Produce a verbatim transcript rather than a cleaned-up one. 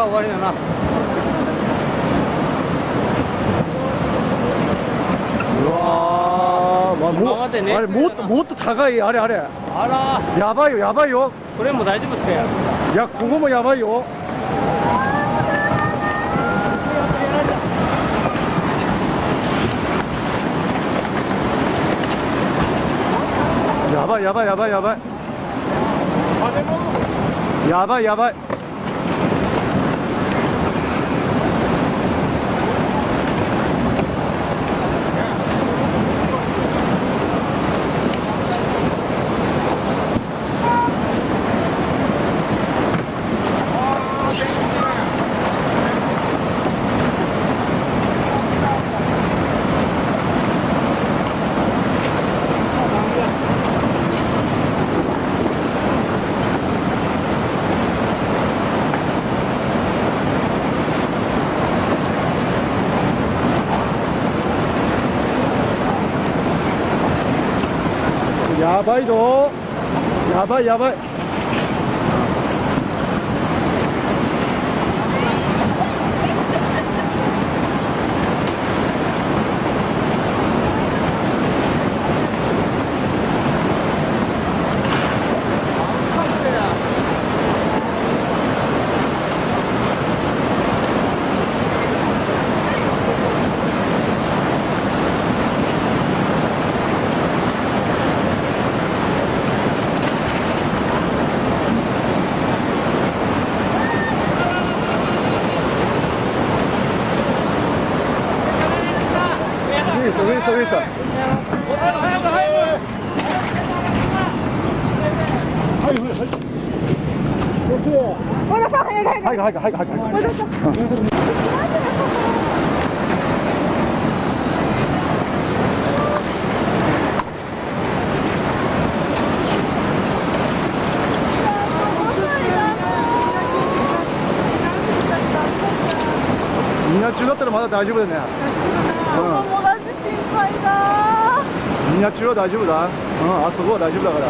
終わりだな。うわー、まあ、もう、あれ、もっと、もっと高い、あれ、あれ。あら。やばいよ、やばいよ。これも大丈夫ですか？いや、ここもやばいよ。やばい、やばい、やばい、やばい。やばい、やばい。 やばいぞ。やばい、やばい。 Isso, isso, isso. 入る、入る、入る。入る、入る、入る、入る。 みんな中だったらまだ大丈夫だね。うん。友達心配だ。みんな中は大丈夫だ。うん、あそこは大丈夫だから。